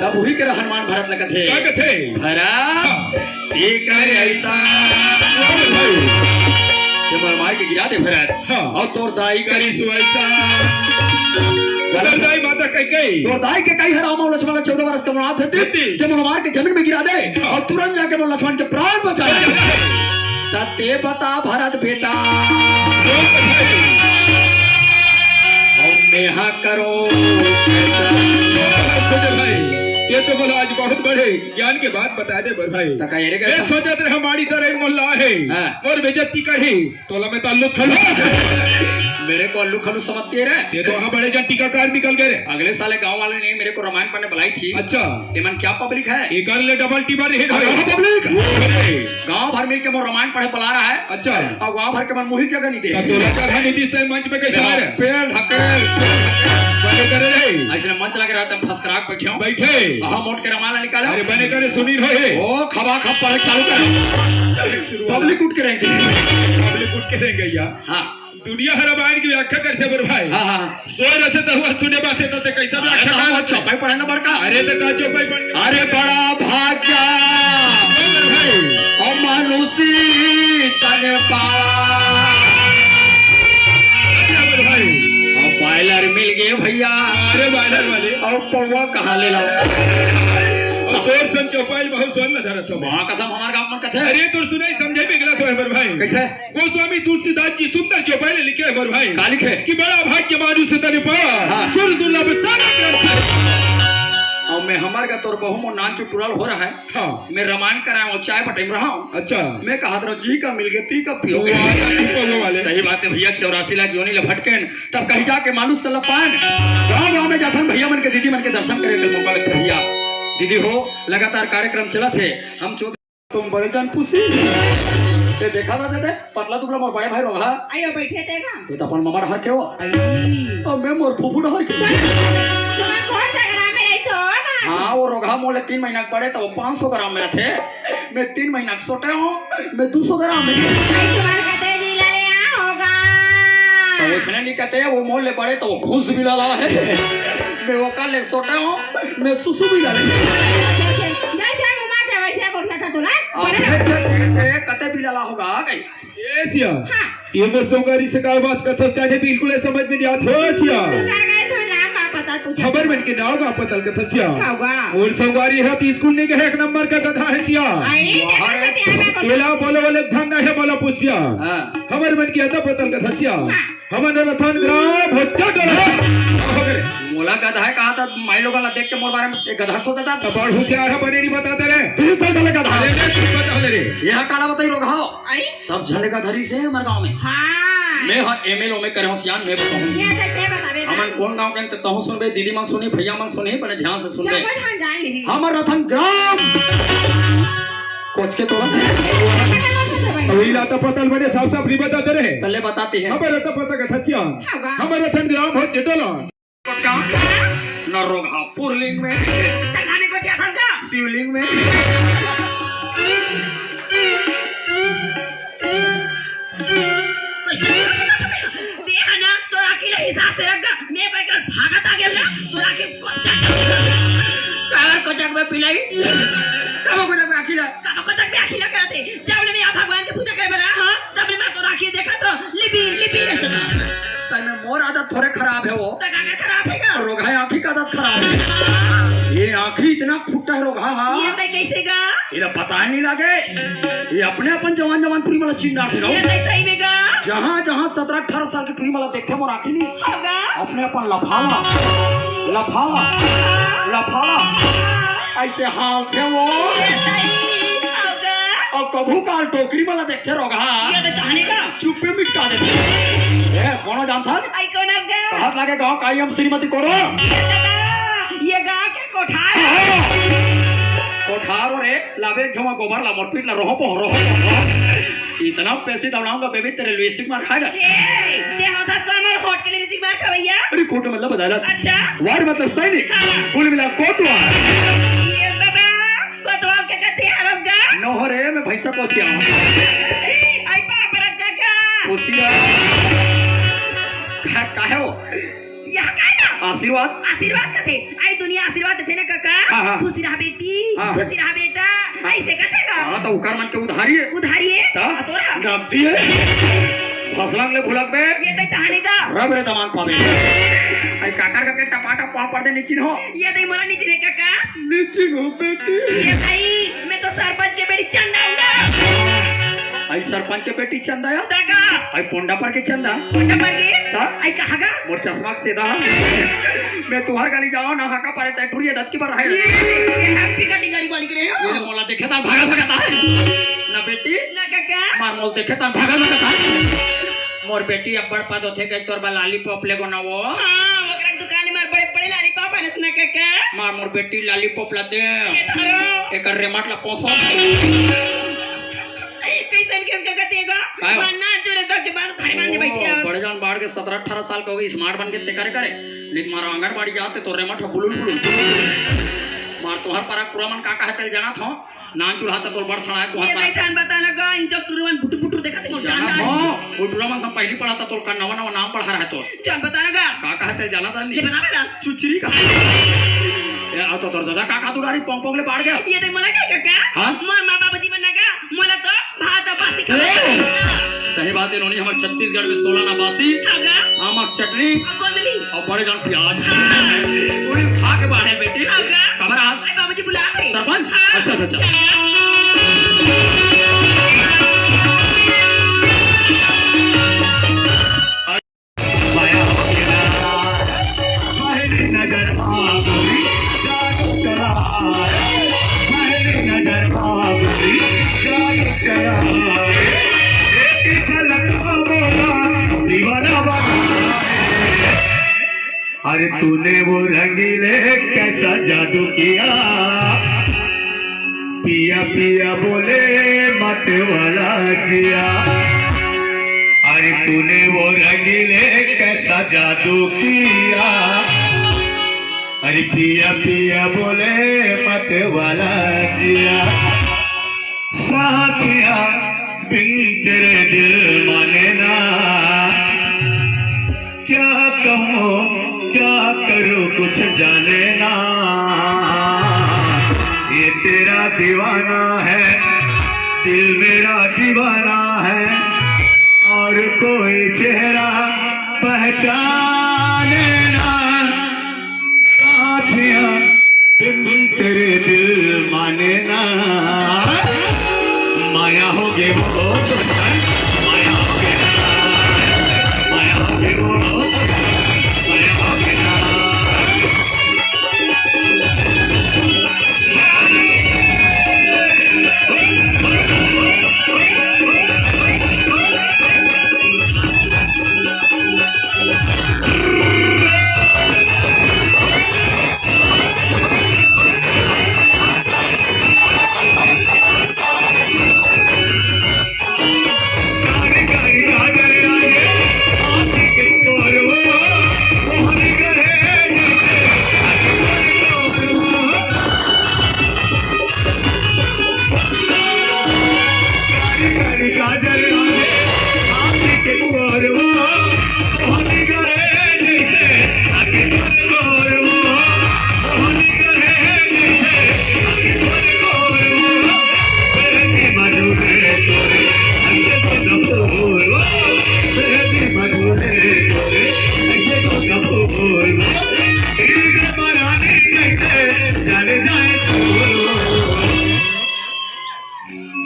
तब वही करा हनुमान भरत ला कथे। का कथे? भरत, हाँ। ये करे ऐसा। वाह भाई। जब मार के गिरा दे भरत। हाँ। और तोर दाई करिस वैसा। तोर दाई माता कैकेयी। तोर दाई कैकेयी हर राम और लक्ष्मण चौदह वर्ष के वनवास देती। देती। जब मार के जमीन में गिरा दे हाँ। और तुरंत जाके मोर लक्ष्मण के प्राण बचाए। हाँ। त ते बता भरत बेटा। और मेहा करो कैसा? छोटे भाई, ये तो बोला, आज बहुत बड़े ज्ञान के बात बता दे बर भाई। त का ये रे ए, का? सोचत रहे हमारी तरह मोला हे। हाँ। मोर बेइज्जती करही, तोला मैं तो अल्लू खलू। मेरे को अल्लू खलू समझते रे? ये तो वहाँ बड़े जन टीकाकार निकल गए रे। अगले साले गांव वाले ने मेरे को रामायण पढ़ने बुलाई थी। अच्छा। ये मन क्या पब्लिक है? ये कर ले डबल टीबर हिट हाँ, होए। हाँ, पब्लिक। अरे। गांव भर मिलके मोर रामायण पढ़े बुला रहा है। अच्छा। और गांव भर के मन मुही जगह नहीं दे। तब तोला जगह नहीं दी, इस टाइम मंच पे कैसे आ रहे? पेड़ ढके। बने करे रे। ऐसे मंच लग रहा था, फसकराक बैठे हो। बैठे। हाँ, मोट के रामायण निकालो। अरे बने करे, सुनी रहो रे। ओ, खबा खब पढ़े चालू कर। शुरुआत। पब्लिक उठ के रहेंगे। पब्लिक उठ के रहेंगे या। हाँ। दुनिया हर रामायण की व्याख्या करथे बर भाई। हाँ, हाँ। सोए रथे त हुआ सुने बाते त ते कैसा अरे व्याख्या तो हम कर चौपाई पढ़े ना बड़का। अरे त का चौपाई पढ़ के? अरे बड़ा भाग्या। बर भाई। अमानुषी तने पावा। अरे बर भाई। और बॉयलर मिल गए भैया। अरे बॉयलर वाले। और पौवा कहाँ ले लाओ? और तोर सन चौपाई बहुत सुन न धरत हो। वहाँ कसम हमारे गांव मन कथे। अरे तोर सुनाई समझे बिगला तो है बर भाई। कैसे? गोस्वामी तुलसीदास जी सुंदर चौपाई ले लिखे हे बर भाई। का लिखे? कि बड़ा भाग्य मानुष तन पावा, हाँ। सुर दुर्लभ सागर ग्रंथ। और मैं हमार का तोर बहू मोर नान चुटुरल हो रहा है। हाँ। मैं रामायण कराया हूँ, चाय बटे में रहा हूँ। अच्छा। मैं कहा था, जी का मिल गया, ती का पियो। वाह, ती का पियो वाले। सही बात है भैया, चौरासी लाख योनि ले भटकेन, तब कहीं जाके मानुष तन पाएन। गाँव गाँव में जाथन भैया मन के, दीदी मन के दर्शन करे के मौका लगता भैया। दीदी हो, लगातार कार्यक्रम चलत हे, हम चो- तुम बड़े जान पूछी। ये देखा था दे, पतला दुबला मोर बड़े भाई रोगहा। आइयो बैठे थे ना। ये तो अपन ममड़ हर के हो। आई। और मैं मोर फुफुड़ हर के। तुम्हारा कौन सा ग्राम में रही तो ना? हाँ, वो रोगहा मोले तीन महीना के पड़े तो वो पाँच सौ ग्राम में रथे। मैं तीन महीना के सोटे हूँ, मैं दो सौ ग्राम में। आई तुम्हारे कते जिला ले आ होगा। तो उसने नहीं कहते, वो मोले बड़े तो वो घूस भी लाला है। मैं वो कल ले सोटे हूँ, मैं सुसु भी लाले। जैसे, जैसे मुमा के वैसे बोलता था तू ना। अपने छेत्र से कते बिलाला होगा कहीं। ए सिया, हाँ। ये मोर संगवारी से का बात करथस, चाहे बिल्कुल ये समझ में नहीं आत हो सिया। तू का कहे तो नाम का पता पूछे। खबर मन के नाव का पता कथस सिया। का हुआ? मोर संगवारी है तो स्कूल नहीं गए, एक नंबर का गधा है सिया। आई, वाह। जगह से तैयार ना कर। एला बोलो बोले ढंग नहीं है, बोला पूछ सिया। हाँ। हमर मन की अता पता कथस सिया। हाँ। हमन रथन ग्राम भोज्जा डोला। का हो गे रे? मोला गधा है कहा था, माई लोगन ला देख के मोर बारे में एक गधा सोचता था। तो बड़ होशियार है, बने नहीं बताते रे। तू सब झले गधा। अरे, अरे, तू बता ले रे। ये काला बताई रोगहा। आई? सब झले गधा रहिसे हमर गांव में। हाँ। मैं हा एमएलओ में करे हूँ सियान, मैं बताऊँ। ये तो ते बतावे ना। हमन कौन गांव के ते तहूँ सुनबे, दीदी मन सुनी, भैया मन सुनी, बड़े ध्यान से सुनबे। जब ध्यान जान ली। हमर रथन ग्राम। कोच के तोरा। अभी लाता पतल बने साफ साफ नहीं बताते रहे। पहले बताते हैं। हमर रथन पता कथस सिया। हाँ, वाह। हमर रथन ग्राम हो चिटोला। कोटिया, न रोगहा पुरलिंग में। तखाने कोटिया खन का? शिवलिंग में। कैसे? दे है ना, तो राखी ले हिसाब से रख गा। मैं कोई कर भागत आ गया ना, तो राखी कोचक। काला कोचक में पिलाई। कब कोचक में आखिला? कब कोचक में आखिला कराते? जब ने मैं आप भगवान की पूजा करे बना, हाँ? तब मैं तो राखी देखा तो लिबी, लिबी ऐसे था। तब में मोर आदत थोड़े खराब है वो। तक आदत खराब है क्या? रोगहा आँखी का आदत खराब है। ये आँखी इतना फुट्टा है रोगहा। ये तय कैसे गा? इला पता नहीं लगे। ये अपने अपन जवान जवान टुरी मला चिन डालते रहो। ये तय सही में गा? जहाँ जहाँ सत्रह अठारह साल की टुरी मला देखते मोर आँखी नहीं। होगा। अपने अपन लफाला, लफाला, लफाला। ऐसे हाल थे वो। ये तय होगा। और कभू काल डोकरी मला देखते रोगहा। ये तो चाहने का। चुप्पे मिटा देते। ए, कौन जानता? आई कौन आस गा? कहत लागे गाँव का आई हम श्रीमती कोरो। ये दादा, ये गाँव के कोठार। हाँ। कोठार और एक लावे एक झमा गोबर ला मोर पीठ ला रोहो पो, रोहो पो, रोहो। इतना पैसे दौड़ाऊंगा बेबी, तेरे लिपस्टिक मार खाएगा। ए, ते होता तो हमारे होठ के लिए लिपस्टिक मार खा भैया। अरे कोट मतलब बता रहा। अच्छा। वार मतलब सैनिक। हाँ। कुल मिला कोटवार। ये दादा, कोटवाल के कहते हैं हरस गा? नो हो रे, मैं भैंसा को छिया। आई पापा रख का? खुशिया। का, का है वो? यह का है ना? आशीर्वाद। आशीर्वाद का थे। आई दुनिया आशीर्वाद देते ना काका। हाँ, हाँ। खुशी रहा बेटी, हाँ। खुशी रहा बेटा। हाँ। ऐसे कहते का? हाँ, तो उकर मन के उधारी है। उधारी है? तो? आ, तोरा? नकदी है। फसलन ले भुलक बे। ये तो तहाने का। रब रे दमान पावे। आई काकर करके टपाटप पाँव पड़ दे निचिन हो। ये तो मोला निचिन है काका। निचिन हो बेटी। ये भाई, मैं तो सरपंच के बेटी चंदा हूँ ना। आई सरपंच के बेटी चंदा या? तका? आई पोंडा पर के चंदा? पोंडा पर के? का? आई कहाँ का? मोर चश्मा के सेदा। मैं तुहर गली जाओ ना, हाका पारे तै टुरिया दत की बार है। ये, ये हैप्पी कटिंग गाड़ी वाली करे हो? ये मोला देखे ता भागा भागा ता। ना बेटी? ना काका? मार मोल देखे ता भागा भागा ता। मोर बेटी अब्बड़ पद होथे कह तोर बा लॉलीपॉप ले गो ना वो। हाँ, ओकरा के दुकान में बड़े बड़े लॉलीपॉप है ना काका। मार मोर बेटी लॉलीपॉप ला दे। ये धरो। एकर रेमट ला पोसो। कैसन के का कहते गा? काय हो? मार ना जोरे दस के बाद थारे बांधे बैठे ओ, हैं। बड़े जान बाढ़ के सत्रह अठारह साल के हो गए, स्मार्ट बन के ते करे करे। नहीं तुम्हारा आंगनबाड़ी जाते तो रेमट हो बुलुल बुलुल। मार तुहर पारा पूरा मन का कहा चल जाना था। नाम चुराता तोर बड़ सड़ा है तुहर ये पारा। नहीं जान बता ना गा, इन जब टुरवन बुटुर बुटुर देखा थे, जाना जानता था। है। वो टुरवन सब पहली पढ़ा था तोर का नवा नवा नाम पढ़ा रहा है तोर। चल बता ना गा। का कहा चल जाना था ये नहीं। बता ना। चुचरी का। ए, आ तो तोर दादा का का दुरारी पोंग पोंग ले बाढ़ गया। ये देख मोला का काका? हाँ? मोर माँ बाबूजी मन ना गा, मोला तो भात और बासी खा ए! सही बात है, नोनी हमर छत्तीसगढ़ में सोला ना बासी, हाँ गा? आमक चटनी, आ गोंदली। और बड़े जान प्याज। हाँ। पूरी खा के बाढ़े बेटी। हाँ गा? खबर आज? अरे बाबूजी बुला रहे। सरपंच? हाँ। अच्छा, अच्छा, अच्छा। पहली नजर में गोरी जादू चला है, पहली नजर में गोरी जादू चला है, एक झलक में बोला दीवाना बना है। अरे तूने वो रंगीले कैसा जादू किया, पिया पिया बोले मत वाला जिया। अरे तूने वो रंगीले कैसा जादू किया, अरे पिया पिया बोले मत वाला जिया। साथिया बिन तेरे दिल माने ना, क्या कहूँ क्या करूँ कुछ जाने ना। ये तेरा दीवाना है, दिल मेरा दीवाना है, और कोई चेहरा पहचाने ना। साथिया बिन तेरे दिल माने ना। माया होगे वो तो जान, माया होगे ना, माया होगे वो तो जान, माया होगे ना।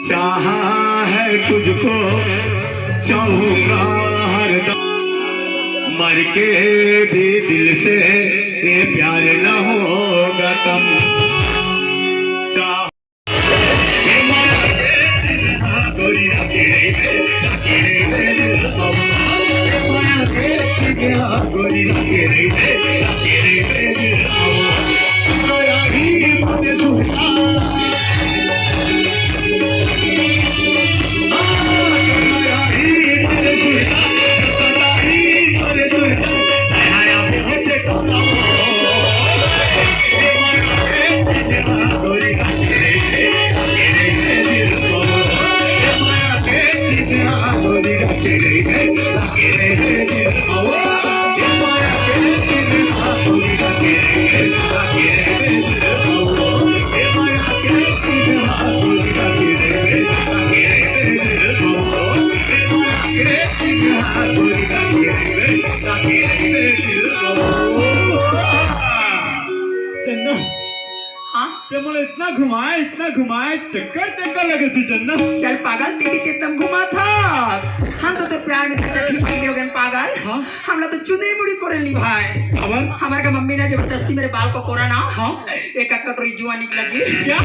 चाहा है तुझको, चाहूंगा हरदम, मर के भी दिल से ये प्यार न होगा कम। चाह- चंदा, हाँ? ते मोला इतना घुमाए, इतना घुमाए, चक्कर चक्कर लगे थी चंदा। चल पागल, तेरी तो एकदम घुमा था। हम तो, तो प्यार में तो चक्की पकड़े हो गए पागल। हाँ? हमला तो चुंदी मुड़ी कोरे नी भाई। काबर? हमारे का मम्मी ने जबरदस्ती मेरे बाल को कोरा ना। हाँ? एक एक कटोरी जुआ निकला जी। क्या?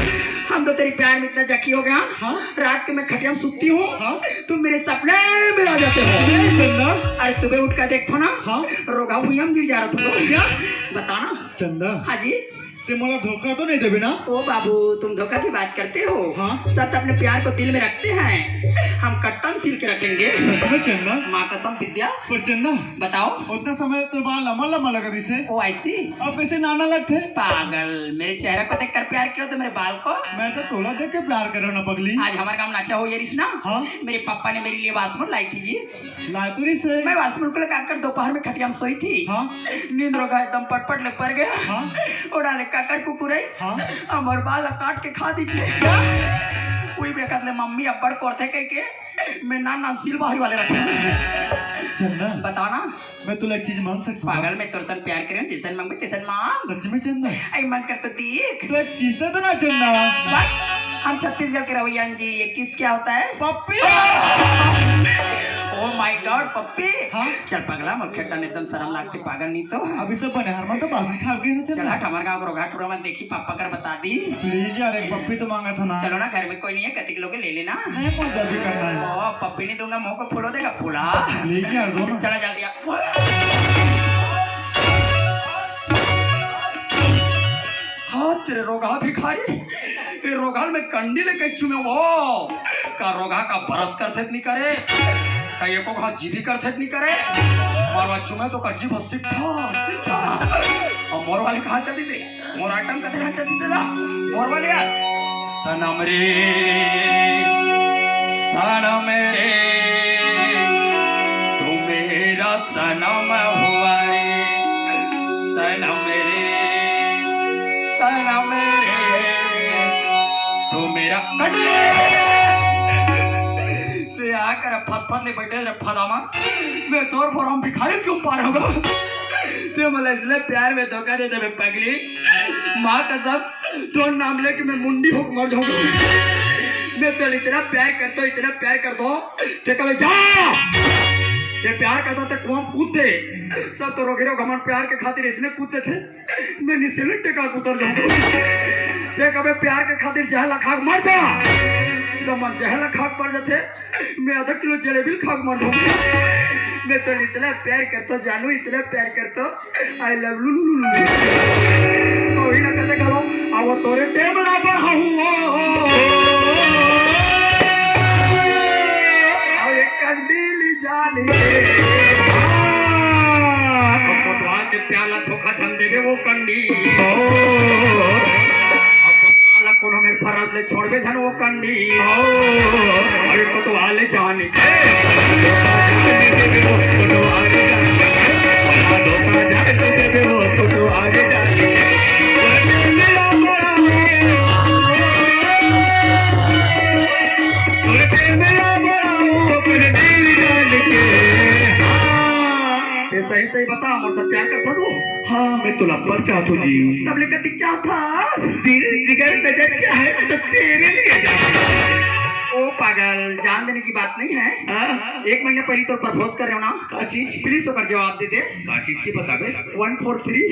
हम तो तेरी प्यार में इतना जखी हो गया। हाँ? रात के मैं खटिया में सुतती हूँ। हाँ? तुम मेरे सपने में आ जाते हो। नहीं चंदा। अरे सुबह उठ कर देखो ना। हाँ? रोगा भुइयां में गिर जा रहा था। क्या? बताना। चंदा। हाँ जी। ते मोला धोखा तो नहीं देबे ना? ओ बाबू, तुम धोखा की बात करते हो? हाँ। सब तो अपने प्यार को दिल में रखते हैं, हम कट्टा में सील के रखेंगे। सच में चंदा? माँ कसम विद्या। पर चंदा, बताओ। उतना समय तो बाल लंबा लंबा लगा दिसे। ओ ऐसी? अब कैसे नाना लगथे? पागल, मेरे चेहरा को देखकर प्यार किया तो मेरे बाल को। मैं तो तोला देख के प्यार करो ना पगली। आज हमारे गांव नाचा हो ये रिश्ना। हाँ। मेरे पापा ने मेरे लिए बासमन लाई थी जी। लातूरी से। मैं वासमन को लेकर दोपहर में खटिया में सोई थी। हाँ। नींद रोगा एकदम पटपट ले पर गया। हाँ। उड़ा ले काकर कुकुर है। हाँ। हमर बाल काट के खा दी थी। कोई बेकत ले मम्मी अब्बड़ कोरथे कह के मैं ना ना सील बाहरी वाले रखे। चंदा। बताओ ना। मैं तुला एक चीज मांग सकता हूँ? पागल, मैं तोर सन प्यार करें, जैसन मांगबे तैसन मांग। सच में चंदा? आई मांग कर तो देख। तो एक किस दे तो ना चंदा। बस, हम छत्तीसगढ़ के रवैया जी, ये किस क्या होता है? पप्पी। Oh my God, पप्पी। हाँ? चल पगला, मोर खेता में एकदम शर्म लागते पागल नहीं तो। अभी सब बने हर मन तो बासी खा गए ना चंदा। चल हट, हमारे गांव को रोगा टूरा मन देखी, पापा कर बता दी। प्लीज यार, एक पप्पी तो मांगा था ना। चलो ना, घर में कोई नहीं है, कतिक लोग ले लेना। नहीं, कौन जल्दी करना है? ओ, पप्पी नहीं दूंगा, मुंह को फुलो देगा, फुला। प्लीज यार, दो ना। चला जल्दी आ। हाँ, तेरे रोगहा भिखारी, ये रोगहा में कंडी लेके चुमे वो। का रोगहा का बरस करथे त नी करे, का एको घा जीभी करथे त नी करे। मारवा चुमे तो कर जीभ सिट्ठा, सिट्ठा। अब मोर वाले कहाँ चली रे? मोर आइटम कते ना चलती दादा, मोर वाले यार। सनम रे, सनम रे, तू मेरा सनम हुआ रे। सनम रे, सनम रे, तू मेरा कटे। ते आ कर फत फत ले बैठे रे फदामा। मैं तोर पर हम भिखारी चुम पा रहा हूँ। ते मला इसलिए प्यार में धोखा दे दे पगली। माँ कसम, तोर नाम लेके मैं मुंडी होके मर जाऊंगा। मैं तो इतना प्यार करता हूँ, इतना प्यार करता हूँ। ते कबे जा, ते प्यार करता ते कुआं कूद दे। सब तो रोगे रो घमंड प्यार के खातिर इसने कूद देथे। मैं निसेले टेका के उतर जाऊंगा। ते कबे प्यार के खातिर जहला खा के मर जा। सब मन जहला खा के मर जाथे। मैं आधा किलो जलेबी खा के मर जाऊंगा। मैं तो इतना प्यार करता जानू, इतना प्यार करता। I love लू लू लू लू। वही ना कहते करो, अब वो तोरे टेम ना बढ़ाऊं। अब एक कंडीली जाली। अब कोतवाल के प्याला धोखा झन देवे वो कंडी। अब कोतवाल कोनो में फरस ले छोड़बे झन वो कंडी। अरे कोतवाल जानी। ते सही सही बता, मोर से प्यार करता तू? हाँ, मैं तो लब्बर चाहता हूँ जी। तब ले कतिक चाहता? दिल जिगर नजर क्या है, मैं तो तेरे लिए जाता हूँ। ओ पागल, जान देने की बात नहीं है। हाँ? एक महीने पहले तो प्रपोज कर रहे हो ना? का चीज? प्लीज ओकर जवाब दे दे। का चीज के बताबे? वन फोर थ्री।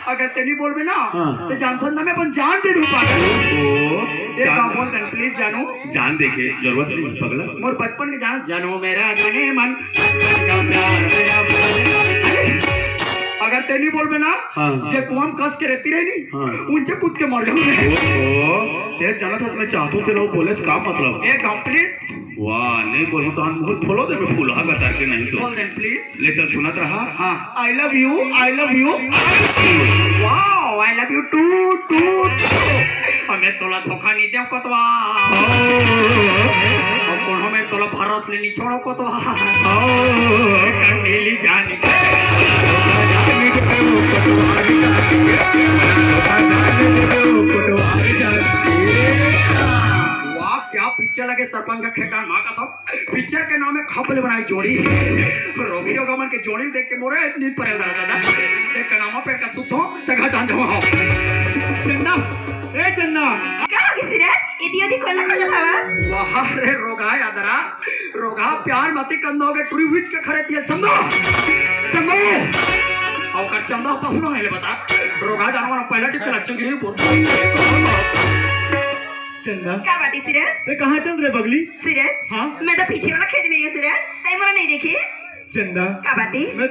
अगर ते नहीं बोलबे ना, हाँ। तो जानथन ना मैं अपन जान दे दूं पागल। ओ, ये जान काम बोल दे प्लीज जानू। जान देके जरूरत नहीं है पगला। मोर बचपन के जान, जानो मेरा जाने मन। अगर ते नहीं बोलबे ना, हाँ। जे कुआं कस के रहती रही नी, हाँ। उनसे कूद के मर जाऊंगा। ओ, ओ, ते जाना था मैं चाहता हूँ तेरा वो बोले का मतलब? एक काम प्लीज। वाह, नहीं बोलूं तो हम मुंह फुला देबे फूलहा गतर के नहीं तो। बोल दे प्लीज। ले चल सुनत रहा। हाँ। I love you, I love you। Wow, I love you too, too, too। हमें तोला धोखा नहीं दे कोतवा। और कोनो में तोला भरोस ले नहीं छोड़ो कोतवा। कंडीली जानी। वाह, क्या पिक्चर। चला के सरपंच का खेटान माँ कसम, पिक्चर के नाम हे खप ले बनाए जोड़ी। रोगी रोगा मन के जोड़ी देख के मोरे नींद परे दादा। एक नामा पेट का सुतो, त घटान जाओ। चंदा, ए चंदा। का होगे सिरन? इति ओती खोला खोला था। वाह रे रोगा यादरा, रोगा प्यार मती कंदो के टूरी विच के खरे तिया चंदा। चंदा। अउ कर चंदा पसलो नहीं ले बता। रोगा जानवर पहला टिप के लक्षण गिरी बोल। चंदा, का बात हे सिरन? ते कहाँ चल रहे बगली? सिरन? हाँ? मैं तो पीछे वाला खेत में रही हूँ सिरन। तैं मोला नहीं देखे? चंदा, का बात हे? मैं